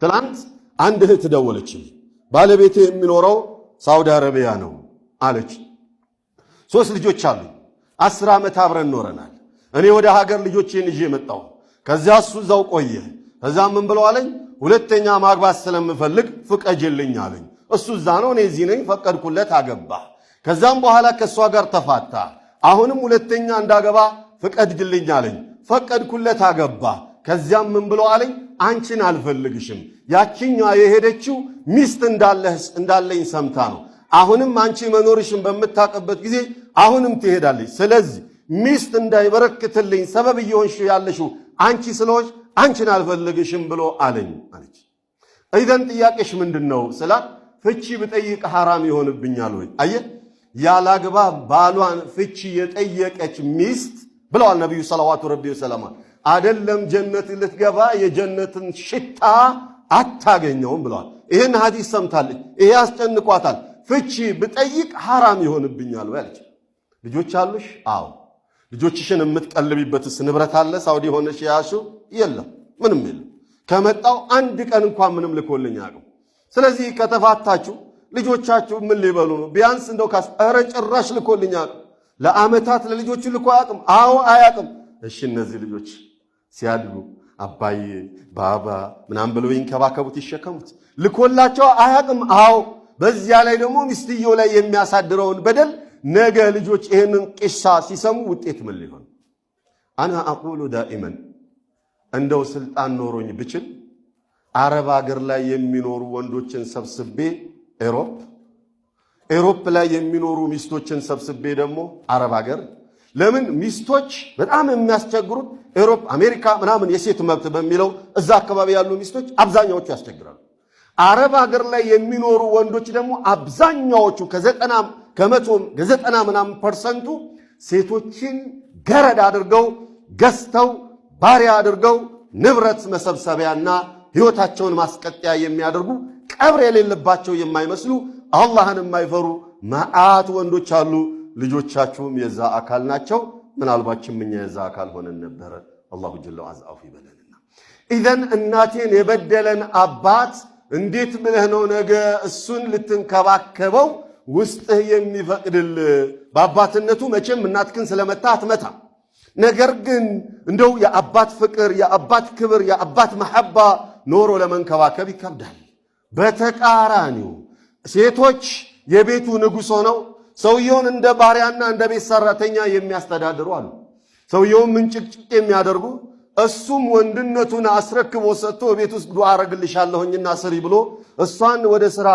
ትላንት አንድ እህት ደወለችልኝ። ባለቤቴ የሚኖረው ሳውዲ አረቢያ ነው አለች። ሶስት ልጆች አሉኝ። 10 ዓመት አብረን ኖረናል። እኔ ወደ ሀገር ልጆቼን ይዤ መጣሁ። ከዚያ እሱ እዛው ቆየ። ከዛ ምን ብለው አለኝ፣ ሁለተኛ ማግባት ስለምፈልግ ፍቀጅልኝ አለኝ። እሱ እዛ ነው፣ እኔ እዚህ ነኝ። ፈቀድኩለት፣ አገባ። ከዛም በኋላ ከእሷ ጋር ተፋታ። አሁንም ሁለተኛ እንዳገባ ፍቀድልኝ አለኝ። ፈቀድኩለት፣ አገባ። ከዚያም ምን ብሎ አለኝ፣ አንቺን አልፈልግሽም። ያችኛዋ የሄደችው ሚስት እንዳለኝ ሰምታ ነው። አሁንም አንቺ መኖርሽን በምታውቅበት ጊዜ አሁንም ትሄዳለች። ስለዚህ ሚስት እንዳይበረክትልኝ ሰበብ እየሆንሽ ያለሽው አንቺ ስለሆንሽ አንቺን አልፈልግሽም ብሎ አለኝ አለች። ኢዘን ጥያቄሽ ምንድን ነው ስላት፣ ፍቺ ብጠይቅ ሐራም ይሆንብኛል ወይ? አየህ፣ ያላግባብ ባሏን ፍቺ የጠየቀች ሚስት ብለዋል ነቢዩ ሰለዋቱ ረቢ ወሰላም፣ አደለም ጀነት ልትገባ የጀነትን ሽታ አታገኘውም ብለዋል። ይህን ሐዲስ ሰምታለች። ይሄ ያስጨንቋታል። ፍቺ ብጠይቅ ሐራም ይሆንብኛል ወይ አለች። ልጆች አሉሽ? አዎ። ልጆችሽን የምትቀልቢበትስ ንብረት አለ? ሳውዲ ሆነሽ የያዝሽው? የለም፣ ምንም የለም። ከመጣው አንድ ቀን እንኳን ምንም ልኮልኝ አያውቅም። ስለዚህ ከተፋታችሁ ልጆቻችሁ ምን ሊበሉ ነው? ቢያንስ እንደው ካስ ኧረ ጭራሽ ልኮልኝ አያውቅም። ለዓመታት ለልጆቹ ልኮ አያውቅም። አዎ፣ አያውቅም። እሺ፣ እነዚህ ልጆች ሲያድጉ አባዬ፣ ባባ ምናምን ብለው ይንከባከቡት፣ ይሸከሙት። ልኮላቸው አያውቅም። አዎ። በዚያ ላይ ደግሞ ሚስትየው ላይ የሚያሳድረውን በደል ነገ ልጆች ይህንን ቂሳ ሲሰሙ ውጤት ምን ሊሆን? أنا أقول دائما፣ እንደው ስልጣን ኖሮኝ ብችል አረብ አገር ላይ የሚኖሩ ወንዶችን ሰብስቤ ኤሮፕ፣ ኤሮፕ ላይ የሚኖሩ ሚስቶችን ሰብስቤ ደግሞ አረብ ሀገር። ለምን ሚስቶች በጣም የሚያስቸግሩት ኤሮፕ፣ አሜሪካ ምናምን የሴት መብት በሚለው እዛ አካባቢ ያሉ ሚስቶች አብዛኛዎቹ ያስቸግራሉ። አረብ ሀገር ላይ የሚኖሩ ወንዶች ደግሞ አብዛኛዎቹ ከ90%፣ ከ90 ምናምን ፐርሰንቱ ሴቶችን ገረድ አድርገው ገዝተው፣ ባሪያ አድርገው ንብረት መሰብሰቢያና ሕይወታቸውን ማስቀጠያ የሚያደርጉ፣ ቀብር የሌለባቸው የማይመስሉ፣ አላህን የማይፈሩ መዓት ወንዶች አሉ። ልጆቻችሁም የዛ አካል ናቸው። ምናልባችም እኛ የዛ አካል ሆነን ነበረ። አላሁ ጀለ ወዐዛ አፉ ይበለንና። ኢዘን እናቴን የበደለን አባት እንዴት ብለህ ነው ነገ እሱን ልትንከባከበው ውስጥህ የሚፈቅድል? በአባትነቱ መቼም እናትክን ስለመታ አትመታ። ነገር ግን እንደው የአባት ፍቅር፣ የአባት ክብር፣ የአባት መሐባ ኖሮ ለመንከባከብ ይከብዳል። በተቃራኒው ሴቶች የቤቱ ንጉሥ ሆነው ሰውየውን እንደ ባሪያና እንደ ቤት ሰራተኛ የሚያስተዳድሩ አሉ። ሰውየውን ምንጭቅጭቅ የሚያደርጉ፣ እሱም ወንድነቱን አስረክቦ ሰጥቶ ቤት ውስጥ ዱዓ አረግልሻለሁኝና ስሪ ብሎ እሷን ወደ ስራ